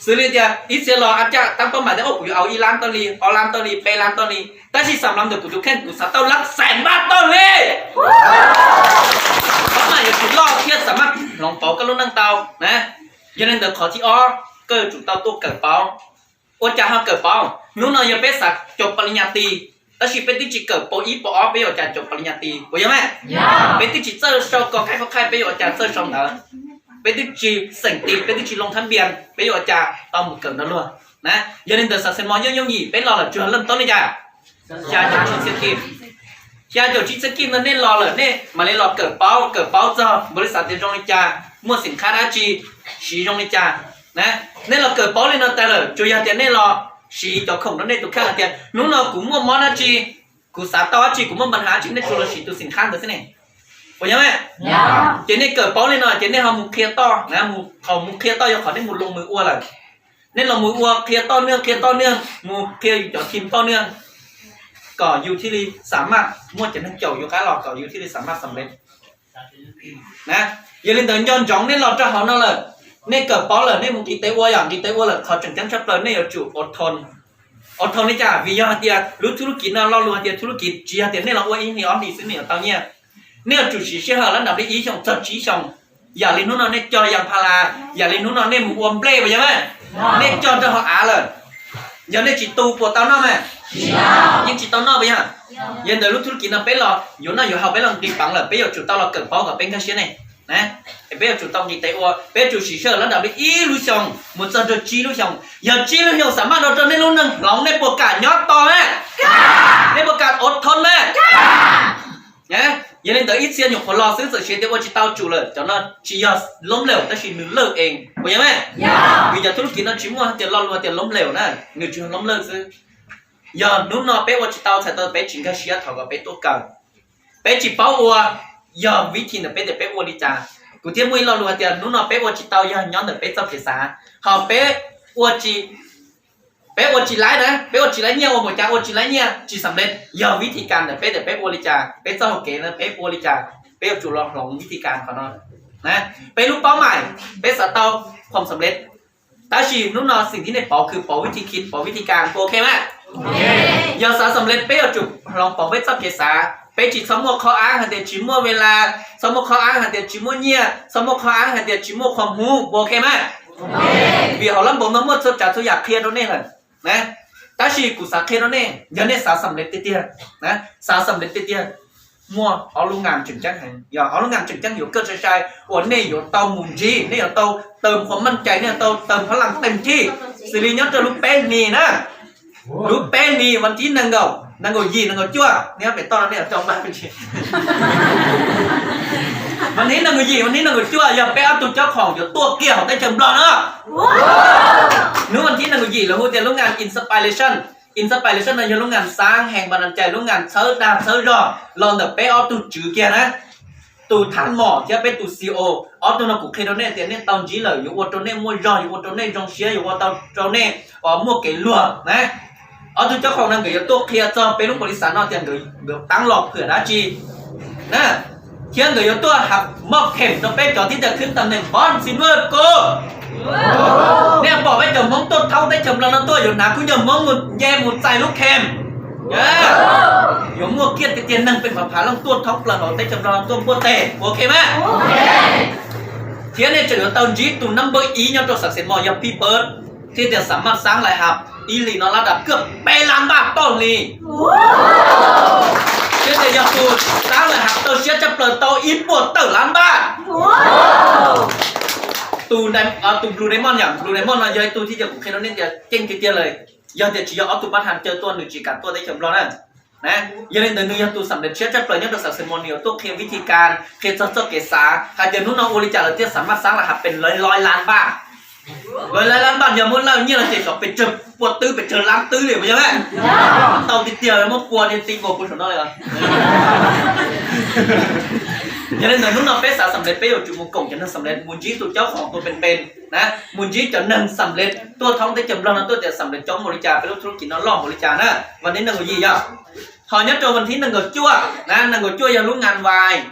Xws li tias ib txhia los a caj tab paub mais tias kuv yuav au ib lab toj li, ob lab toj li, peb lab toj li, tab sis xam los ntawm kuv tus kheej kuv xav tau lab xais npab toj li. Paub mais yuav tsum loj thiab xam maj hloov pauv koj lub neej tau na. Yog li ntawd qhov thib ob, koj yuav tsum tau tuaj kawm pauv. Ua cas ho kawm pauv? Hnub no yog peb xav cov pa li nyas tis, tab sis peb twb tsis kawm pau ib pau ob peb yuav ua cas cov pa li nyas tis puas yog mas? Peb twb tsis txawj sau kos khaib khaib peb yuav ua cas txawj sau ntawv? Peb twb tsis xeem tis, peb twb tsis loo thab npias peb yuav ua cas tau mus kawm ntawv luag na. Yog li ntawd Xav Xes Mos yooj yooj yim peb los lawm tsuas leej tau li cas? Xya caum tsib txhiab kis. Xya caum tsib txhiab kij ntawd nej los lawm nej mam li los kawm paub, kawm paub txog npaum li xav tias zoo li cas, muaj xim qhab dab tsi, siv zoo li cas. Nej los kawm paub li no tas lawm, tsuas yog tias nej los siv cov khoom rau nej tus kheej hais tias hnub no kuv muaj mob dab tsi, kuv xav tau dab tsi, kuv muaj npa ha dab tsi, nej tsuas los siv tus xim qhab ntawd xwb ne. Puas yog? Ces nej kawm paub li no ces nej ho mus qhia toj, qhov mus qhia toj yog qhov nej mus loo mus ua lawm. Nej los mus ua qhia toj neeg, qhia toj neeg, mus qhia yus cov team toj neeg, kom yus thiaj li xam maj muaj cov neeg caum yus qab los kom yus thiaj li xam maj xam lev. Yog li ntawd nco ntsoov nej los rau hauv no lawm, nej kawm paub lawm, nej mus nqis tes ua, yog nqis tes ua lawm qhov tseem ceeb tshaj plaws nej yuav tsum ua thoo. Ua thoo li cas? Vim yog hais tias lub thub lub kiv no lo lus hais tias thub lub kiv tsis yog tias nej los ua ib hlis ob hlis xwb nej yuav tau nyiaj. Nej yuav tsum siv sij hawm lab nram li ib xyoos txog tsib xyoos. Yam li hnub no nej cog yam pha las, yam li hnub no nej mus ua nplej puas yog mas, nej cog rau hauv av lawm, yog nej tsis tu puas tau noj mas? Yeej tsis tau noj puas yog? Yog li ntawd lub thub lub kiv no peb los yuav noj yuav haus, peb los nqis peev lawm, peb yuav tsum tau los kawm paub kom peb nkag siab ne. Es peb yuav tsum tau nqis tes ua, peb yuav tsum siv sij hawm lab nram li ib lub xyoos mus txog rau tsib lub xyoos. Yog tsib lub xyoos xam maj no rau nej lub neej hloov, nej puas kam nyob tos mas? Nej puas kam ua thoo mas? Yog li ntawd ib txhia nyuam qhuav los xwb txawm siv tias ua tsis tau tsum lawm, cov no tsis yog loob lawm tab sis nws lawj ees puas yog mas? Vim cov thub lub kiv no tsis muaj hais tias lo lus hais tias loob lawm na, nws tsuas yog loob lawj xwb. Yog hnub no peb ua tsis tau txhais tau peb tsis nkag siab thov kom peb tuaj kawm. Peb tsis paub ua, yog vib thi ntawm peb tias peb ua li cas. Kuv thiaj muaj ib lo lus hais tias hnub no peb ua tsis tau yog nyob ntawm peb txoj kev xav, ho peb ua tsis peb ua tsis laib na, peb ua tsis laib nyiaj, ua npaum cas ua tsis laib nyiaj, tsis xam lej, yog vib thi kas ntawm peb tias peb ua li cas, peb txoj hau kev na peb ua li cas, peb yuav tsum los hloov vib thi kas qhov no. Peb lub paub mais, peb xav tau khuam xam lej, tab sis hnub no xim thib nej pauv kws pauv vib thi khiv, pauv vib thi kas, puas ok mas? Yog xav xam lej peb yuav tsum hloov pauv peb txoj kev xav, peb tsis txhob muaj qhov ab hais tias tsis muaj ve las, txhob muaj qhov ab hais tias tsis muaj nyiaj, txhob muaj qhov ab hais tias tsis muaj khuam hub, puas ok mas? Vim hauv lab npaum no muaj txhua tsav txhua yam qhia rau nej lawm. Tab sis kuv xav qhia rau nej, yog nej xav xam lej tiag tiag, xav xam lej tiag tiag, muaj ob lub ngas tseem ceeb heev, yog ob lub ngas tseem ceeb yuav kaj sai sai uas nej yuav tau mus ntsib, nej yuav tau tawm qhuam maj cai, nej yuav tau tawm phab laj teem thij, xws li nyob rau lub peb hlis na, lub peb hlis vas thib nees nkaum, nees nkaum yim, nees nkaum cuaj, nej pem toj no nej yuav tau mas. Vas thib nees nkaum yim, vas thib nees nkaum cuaj yog peb ob tug cob khoom yuav tuaj kiag hauv teb chaws Nplog na. Hnub vas thib nees nkaum yim lawv hu tias lub ngas inspiration. Inspiration no yog lub ngas xav heev npas nas cai, lub ngas txhawb dag txhawb zog los ntawm peb ob tug tswv kiag na, tus thab mom thiab peb tus C E O. Ob tug no kuv qhia rau nej tias nej tau ntsib lawm yuav ua rau nej muaj zog, yuav ua rau nej zoo siab, yuav ua tau rau nej muaj kev luag na. Ob tug cob khoom no nkawd yuav tuaj qhia txog peb lub npaum li xav no tias nkawd taab los phwm dab tsi na, thiab nkawd yuav tuaj ha moj khem rau peb cov tib tag khwb tam neem pov txi nuj ko. Nej pom peb cov Hmoob tuaj thoob teb chaws Nplog no tuaj yuav hnav kub ncaws Hmoob mus nce mus txais lub khem. Yuav muaj kiag tiag tiag neeg pem phav phav leej tuaj thoob plaws hauv teb chaws Nplog no tuaj npuaj teg, puas ok mas? Thiab nej tseem yuav tau ntsib tus number ib nyob rau Xav Xes Mos yog Phi Pawv, thiab tias xam maj xaab lais has ib hlis no lab dam kawg peb lab npaj toj hli. Thiab tias yog tus xaab lais has tau siab tshaj plaws tau ib puas tawm lab npaj. Tus, tus Blue Diamond yom, Blue Diamond no yog ib tug thiab tias kuv qhia rau nej tias ceeb tiag tiag lawm. Yog tias tsis yog ob tug pab has caw tuaj nws tsis kam tuaj teb chaws Nplog na. Yog li ntawd nws yog tus xam lej siab tshaj plaws nyob rau Xav Xes Mos, nws yuav tuaj qhia vib thi kas, qhia txog txoj kev xav hais tias hnub no ua li cas lawv thiaj xam maj xaab lais has pes lawv lab npaj. Lawv lab npaj yog muab laj nyiaj los ces kom pes tsawg pua twb pes tsawg lab twb li puas yog mas? Tau tiag tiag muab pua li ti nkaus puas saum no li. Yog li ntawd hnub no peb xav xam lej peb yuav tsum mus koom cov neeg xam lej, mus ntsib tus cob khoom tua pes pes na, mus ntsib cov neeg xam lej tuaj thoob teb chaws Nplog no tuaj tias xam lej coob npaum li cas, peb lub thub kis no loj npaum li cas na. Vas thib nees nkaum yim yog, ho nyob rau vas thib nees nkaum cuaj na, nees nkaum cuaj yog lub ngas vais.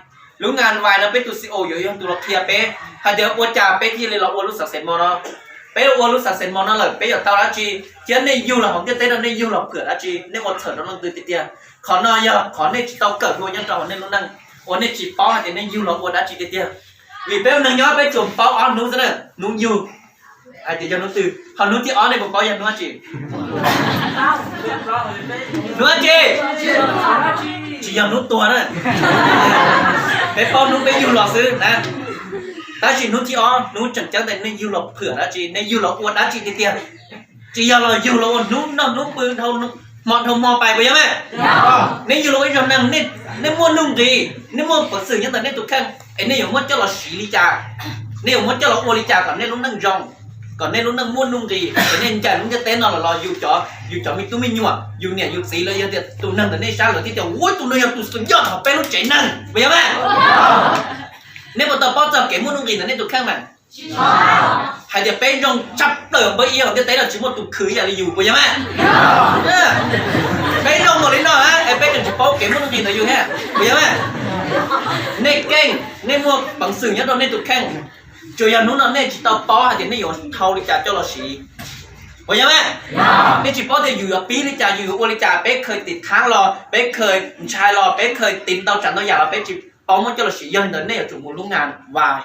Lub ngas vais no peb tus C E O yuav yog tus los qhia peb hais tias ua cas peb thiaj li los ua lub Xav Xes Mos no. Peb ua lub Xav Xes Mos no lawm peb yuav tau dab tsi, thiab nej yug los hauv ntiaj teb no nej yug los phwm dab tsi, nej ua txhawm rau leej twg tiag tiag. Qhov no yog qhov nej tsis tau kawm dua nyob rau hauv nej lub neej, uas nej tsis paub hais tias nej yug los ua dab tsi tiag tiag. Vim peb ua neeg nyob peb tsuas paub ob hnub xwb na, hnub yug hais tias yog hnub twg, ho hnub thib ob nej puas paub yog hnub dab tsi? Hnub dab tsi? Tsis yog hnub tuag na. Peb paub hnub peb yug los xwb na. Tab sis hnub thib ob hnub tseem ceeb tias nej yug los phwm dab tsi, nej yug los ua dab tsi tiag tiag. Tsis yog los yug los ua hnub noj hnub pw dhau hmo dhau hmo pais puas yog mas? Nej yug los ua ib zaug neeg, nej Nej muaj nuj nqis, nej muaj peev xwm nyob ntawm nej tus kheej, es nej yuav muab coj los siv li cas? Nej yuav muab coj los ua li cas kom nej lub neej zoo, kom nej lub neej muaj nuj nqis, es nej ncaim lub ntiaj teb no los los yus cov, yus cov me tub me nyuam, yus niam yus txiv los yog tias tus neeg ntawm nej sab lawv thiaj tias, ua, tus no yog tus xwm yoj hauv peb lub tsev neeg, puas yog mas? Nej puas tau paub txog kev muaj nuj nqis ntawm nej tus kheej mas? Hais tias peb zoo tshaj plaws npawb ib hauv ntiaj teb no tsis muaj tus khwv ib yam li yus, puas yog mas? Peb zoo npaum li no es peb tseem tsis paub kev muaj nuj nqis ntawm yus thiab, puas yog mas? Nej keej, nej muaj peev xwm nyob rau nej tus kheej, tsuas yog hnub no nej tsis tau paub hais tias nej yuav dhau li cas coj los siv, puas yog mas? Nej tsis paub tias yus yuav pib li cas, yus yuav ua li cas, peb khaws tiv thab los, peb khaws ntshai los, peb khaws tiv ntau tsav ntau yam los peb tsis paub muab coj los siv, yog li ntawd nej yuav tsum mus lub ngan vais.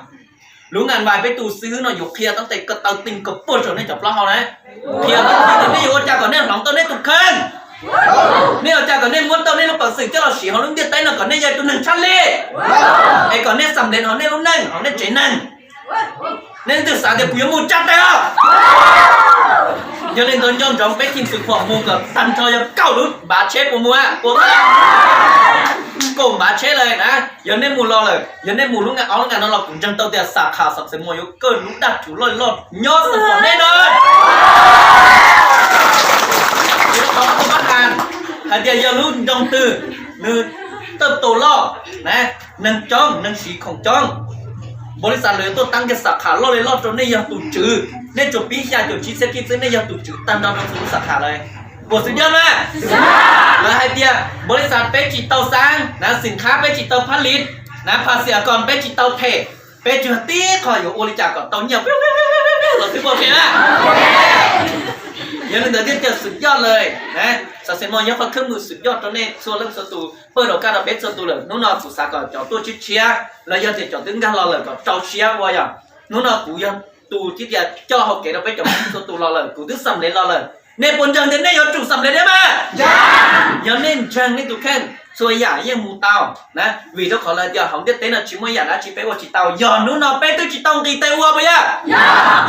Lub ngan vais peb tus xib hwb no yuav qhia tab tes ko taw tij ko puag saum nej cov plaub hau na, qhia tab tes tias nej yuav ua cas kom nej hloov tau nej tus kheej, nej ua cas kom nej muab tau nej lub peev xwm coj los siv hauv lub ntiaj teb no kom nej yog tus neeg tshaj lij, es kom nej xam lej hauv nej lub neej, hauv nej tsev neeg. Nej leej twg xav tias kuv yuav mus tsa tes os? Yog li ntawd nco ntsoov peb team xwm phuam mus kom tag nrho yog kaum lub npav tsheb puas mus, puas? Kaum npav tsheb lawm na. Yog nej mus los lawm, yog nej mus lub ngan ob lub ngan no los kuv ntseeg tau tias Xam Kham Xam Xeem Muas yuav kaw lub dag rhuv loj loj nyob xwb pom nej na. Yuav thov tus pab has hais tias yog lub nroog twg nws tawj tus loj na, neeg coob neeg siv khoom coob, npaum li xav lawv yuav tuaj tab kiag Xam Kham loj li loj rau nej yog tus tswv, nej tsuas pib xya caum tsib txhiab kib xwb nej yog tus tswv tag nrho rau txhua lub Xam Kham lawm. Puas xwm yoj mas? Lawv hais tias npaum li xav peb tsis tau xaab na, xim khab peb tsis tau phab lis na, phas xim akos peb tsis tau them, peb tsuas tib qho yuav ua li cas kom tau nyiaj los xwb, puas ok na? Yog li ntawd thiaj tias xwm yoj lawm. Xam Xeem Muas yog qhov khab mws xwm yoj rau nej txhua leej txhua tus, pawg rau kaj rau peb txhua tus lawm. Hnub no kuv xav kom cov tuaj tshiab tshiab los yog tias cov twb nkag los lawm kom rau siab ua yog. Hnub no kuv yog tus thiaj tias coj hau kev rau peb cov Hmoob txhua tus los lawm, kuv twb xam lej los lawm. Nej puas ntseeg tias nej yuav tsum xam lej thiab mas? Yog nej ntseeg nej tus kheej, txhua yam yeej mus tau na, vim rau qhov lawv tias hauv ntiaj teb no tsis muaj yam dab tsi peb ua tsis tau. Yog hnub no peb twb tsis tau nqis tes ua puas yog?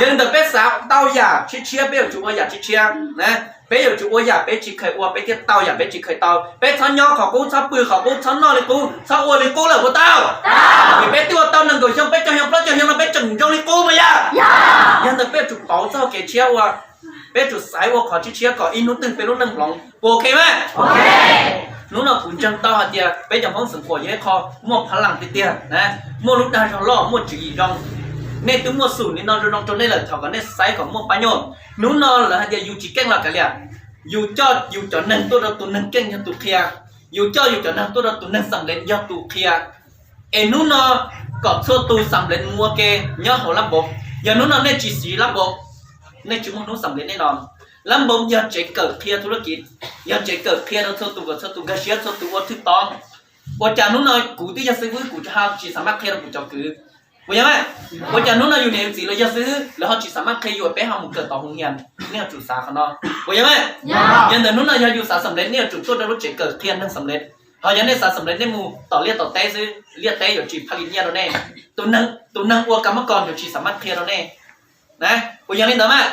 Yog li ntawd peb xav tau yam tshiab tshiab peb yuav tsum ua yam tshiab tshiab na. Peb yuav tsum ua yam peb tsis kheev ua peb thiaj tau yam peb tsis kheev tau. Peb txhob nyob qhov qub, txhob pw qhov qub, txhob noj li qub, txhob ua li qub lawm puas tau? Vim peb twb ua tau nees nkaum xyoo, peb caug xyoo, plaub caug xyoo no peb tseem zoo li qub puas yog? Yog ntawd peb yuav tsum pauv txoj kev tshiab ua, peb yuav tsum xaiv ua qhov tshiab tshiab kom ib hnub twg peb lub neej hloov, puas ok mas? Hnub no kuv ntseeg tau hais tias peb cov Hmoob Xeem Khuam yog ib qho muaj phav lam tiag tiag na, muaj lub dag zog loj, muaj tswv yim zoo. Nej twb muaj xum li no zoo zoo rau nej lawm, thov kom nej xaiv kom muaj pab nyuaj. Hnub no lawv hais tias yus tsis keej los kav liam, yus coj yus cov neeg tuaj rau tus neeg keej yog tus qhia, yus coj yus cov neeg tuaj rau tus neeg xam lej yog tus qhia. Es hnub no kom txhua tus xam lej mus ua ke nyob hauv lab npoov. Yog hnub no nej tsis siv lab npoov, nej tsis muaj hnub xam lej nej no. Lab npoov yog tsev kawm qhia thu lab kiv, yog tsev kawm qhia rau txhua tus kom txhua tus nkag siab, txhua tus ua thwj tau. Ua cas hnub no kuv twb yog xib fwb kuv ho tsis xam maj qhia rau kuv cov kwv? Puas yog mas? Ua cas hnub no yus niam yus txiv los yog xib fwb lawv ho tsis xam maj qhia yus, peb ho mus kawm tau hoo hias? Nej yuav tsum xav qhov no, puas yog mas? Yog ntawm hnub no yog yus xav xam lej nej yuav tsum tuaj rau lub tsev kawm qhia neeg xam lej. Ho yog nej xav xam lej nej mus tom liaj tom teb xwb, liaj teb yuav tsis phaj li nyiaj rau nej. Tus neeg ua kam mab kos yuav tsis xam maj qhia rau nej. Puas yog li ntawd mas?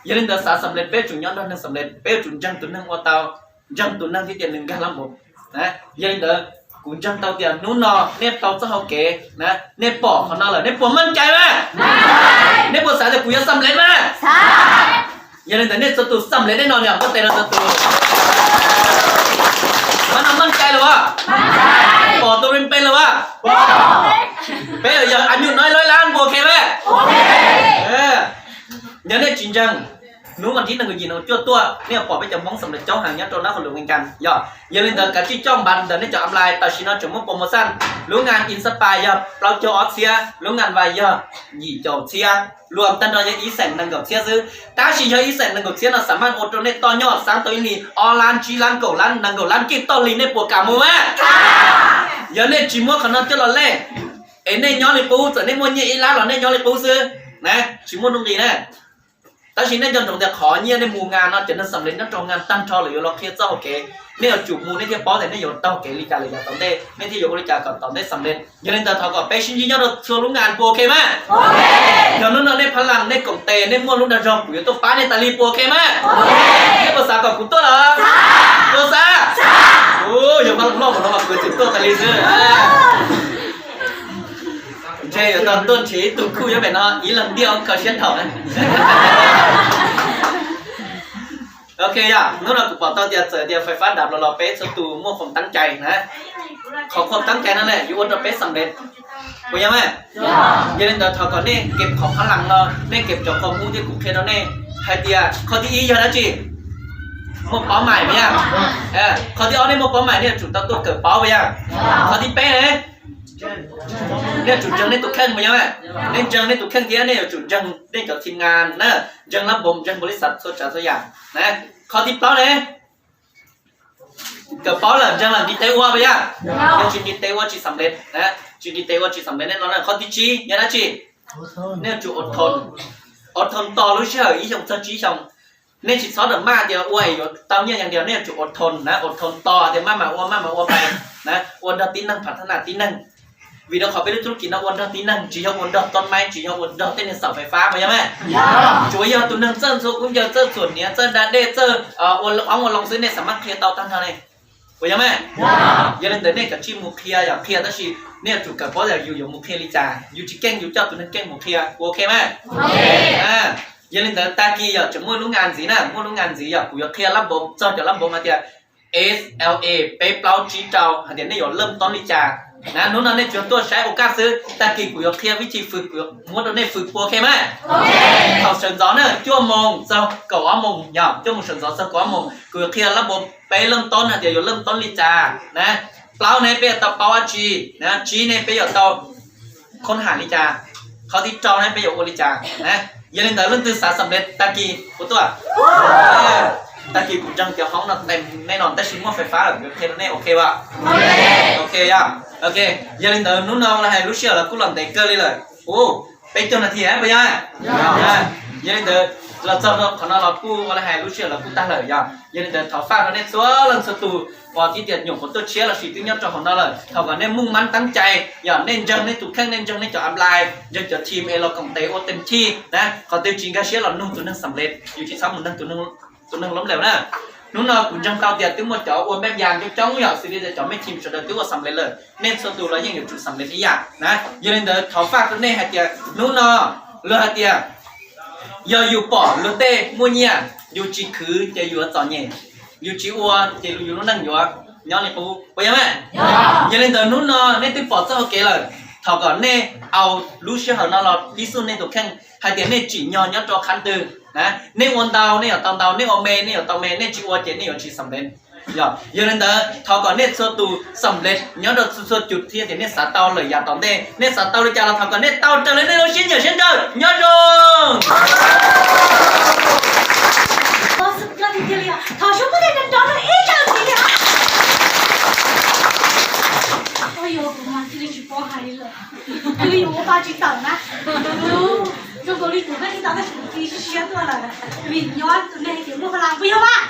Yog li ntawd xav xam lej peb yuav tsum nyob nrog neeg xam lej, peb yuav tsum ntseeg tus neeg ua tau, ntseeg tus neeg thiaj tias nws nkag lab npoov. Yog li ntawd kuv ntseeg tau tias hnub no nej tau txoj hau kev, nej pom qhov no lawm nej puas maj cai mas? Nej puas xav tias kuv yuav xam lej mas? Yog li ntawd nej txhua tus xam lej nej no niam npawb tes rau txhua tus. Mas no maj cai lawm as? Pom tus ri pes lawm as? Peb yog a nyuj noib loib lab puas ok mas? Yog nej tsis ntseeg, hnub vas thib nees nkaum yim no cuaj tuaj nej yuav pom peb cov Hmoob xam lej coob heev nyob rau nab qhov lus nkan. Yog, yog li ntawd kav tsij coj npas ntawm nej cov online, tam sim no tseem muaj promotion. Lub ngan Inspire yog plaub caug ob txhiab, lub ngan vais yog yim caum txhiab, luam tag nrho yog ib xeem nees nkaum txhiab xwb. Tab sis yog ib xeem nees nkaum txhiab no xam maj ua rau nej toj nyob xaab tau ib hlis ob lab, tsib lab, kaum lab, nees nkaum lab kiag tog hli, nej puas kam mus mas? Yog nej tsis muab qhov no coj los lej, es nej nyob li qub, txawm nej muaj nyiaj ib lab los nej nyob li qub xwb na, tsis muaj nuj nqis na. Tab sis nej nco ntsoov tias qhov nyiaj nej mus ngan no cov neeg xam lej nyob rau ngan tag nrho lawv yuav los qhia txoj hau kev. Nej yuav tsum mus nej thiaj paub tias nej yuav taug kev li cas lawm yav tom ntej, nej thiaj yuav ua li cas kom tom ntej xam lej. Yog li ntawd thov kom peb sib ntsib nyob rau txhua lub ngan puas ok mas? Yog hnub no nej phab las nej koom tes nej muaj lub dag zog kuv yuav tuaj pab nej tas li puas ok mas? Nej puas xav kom kuv tuaj los? Puas xav? Yog Vaj Loog Loj mus no mas kuv tseem tuaj tas li xwb. Ntshe yuav tau tuaj nrhiav ib tug khuj nyob pem no ib leeg ntiaj kho siab dhau na. Ok, yog hnub no kuv pom tau tias txawm tias fais fab dam los los peb txhua tus muaj khoom teeb cai na. Qhov khoom teeb cai no ne yuav ua rau peb xam lej, puas yog mas? Yog li ntawd thov kom nej keb qhov phab las no, nej keb cov khoom ub thiab kuv qhia rau nej hais tias qhov thib ib yog dab tsi? Muaj paub mais puas yog? Qhov thib ob nej muaj paub mais nej yuav tsum tau tuaj kawm paub puas yog? Qhov thib peb ne, nej yuav tsum ntseeg nej tus kheej puas yog? Nej ntseeg nej tus kheej thiab nej yuav tsum ntseeg nej cov team na, ntseeg lab npoos, ntseeg npaum li xav txhua tsav txhua yam na. Qhov thib plaub ne, kawm paub lawm ntseeg lawm nqis tes ua puas yog? Yog tsis nqis tes ua tsis xam lej na, tsis nqis tes ua tsis xam lej nej no. Qhov thib tsib yog dab tsi? Nej yuav tsum ua thoo, ua thoo tos lub sij hawm ib xyoos txog tsib xyoos. Nej tsis txhob ram maj tias ua es yuav tau nyiaj yees tias, nej yuav tsum ua thoo na, ua thoo tos tias maj mam ua maj mam ua pais na, ua nrog tib neeg phav thab nas tib neeg. Vim rau qhov peb lub tub kis no ua nrog tib neeg, tsis yog ua nrog toj maib, tsis yog ua nrog tej neeg xaus fais fab puas yog mas? Tsuav yog tus neeg txawj ntxhua kub ncaws, txawj txhuam hniav, txawj da dej, txawj ua qoob ua loo xwb nej xav maj qhia tau tag nrho ne, puas yog mas? Yog li ntawd nej kav tsij mus qhia yog qhia, tab sis nej yuav tsum kawm paub tias yus yuav mus qhia li cas, yus tsis keej yus coj tus neeg keej mus qhia, puas ok mas? Yog li ntawd tag kis yog tseem muaj lub nga ntxiv na, muaj lub nga ntxiv yog kuv yuav qhia lab npoos txog cov lab npoos hais tias SLA peb plaub tsib rau hais tias nej yuav laj toob li cas na. Hnub no nej tsuas tuaj saib ua kaj xwb, tag kis kuv yuav qhia vib thij fwm, kuv yuav muab rau nej fwm, puas ok mas? Thaum sawv ntxov na, cuaj moos txog kaum ob moos, yog cuaj moos sawv ntxov txog kaum ob moos kuv yuav qhia lab npoos peb laj toob hais tias yuav laj toob li cas na. Plaub ne peb yuav tau paub dab tsi na, tsib ne peb yuav tau khoob ham li cas, qhov thib rau ne peb yuav ua li cas na. Yog li ntawd leej twg xav xam lej tag kis puas tuaj? Tag kis kuv ntseeg tias hoob no tes nej no, tab sis muaj fais fab lawm kuv qhia rau nej, ok as? Ok, yog li ntawd hnub no ua li hais lub sij hawm los kuj los ntev kawg li lawm, ua peb caug nas this puas yog? Yog li ntawd los txog rau qhov no los kuj ua li hais lub sij hawm los kuj tag lawm yog. Yog li ntawd thov faj rau nej txhua leej txhua tus uas tib tias nyuam qhuav tuaj tshiab lossis twb nyob rau hauv no lawm, thov kom nej muaj mab teeb cai, yog nej ntseeg nej tus kheej, nej ntseeg nej cov upline, ntseeg cov team es los koom tes ua team thij na. Qhov twg tsis nkag siab los nug tus neeg xam lej, yus tsis txhob mus nug tus neeg loob leus na. Hnub no kuv ntseeg tau tias twb muaj cov ua npej yas coob coob yom, xws li tias cov mej team sawv daws twb ua xam lej lawm, nej txhua tus los yeej yuav tsum xam lej ib yam na. Yog li ntawd thov faj rau nej hais tias hnub no luag hais tias yog yus pom luag tej muaj nyiaj, yus tsis khwv ces yus yuav txom nyem, yus tsis ua ces yus lub neej yuav nyob li qub, puas yog mas? Yog li ntawd hnub no nej twb pom txoj hau kev lawm, thov kom nej au lub sij hawm no los pib xub nej tus kheej hais tias nej tsim nyog nyob rau qhab twg na. Nej ua ntau nej yuav tau ntau, nej ua me nej yuav tau me, nej tsis ua ces nej yuav tsis xam lej. Yog li ntawd thov kom nej txhua tus xam lej nyob rau txhua txhua cus thiab tias nej xav tau lawm yav tom ntej, nej xav tau li cas los thov kom nej tau raws li nej lub siab nyiam siab ntshaw. Nyob zoo. Thov sub tiag tiag li, thov sub tiag tiag rov rau ib zaug ntxiv li. Ua yog kuv mas cia li tsis paub hais li lawm, cia li yuav ua pa tsis tawm na. Zoo nkaus li kuv peb tsis tau tab sis kuv cia li siab tuaj lawm, vim nyob tus neeg hais tias muaj pha las puas yog mas?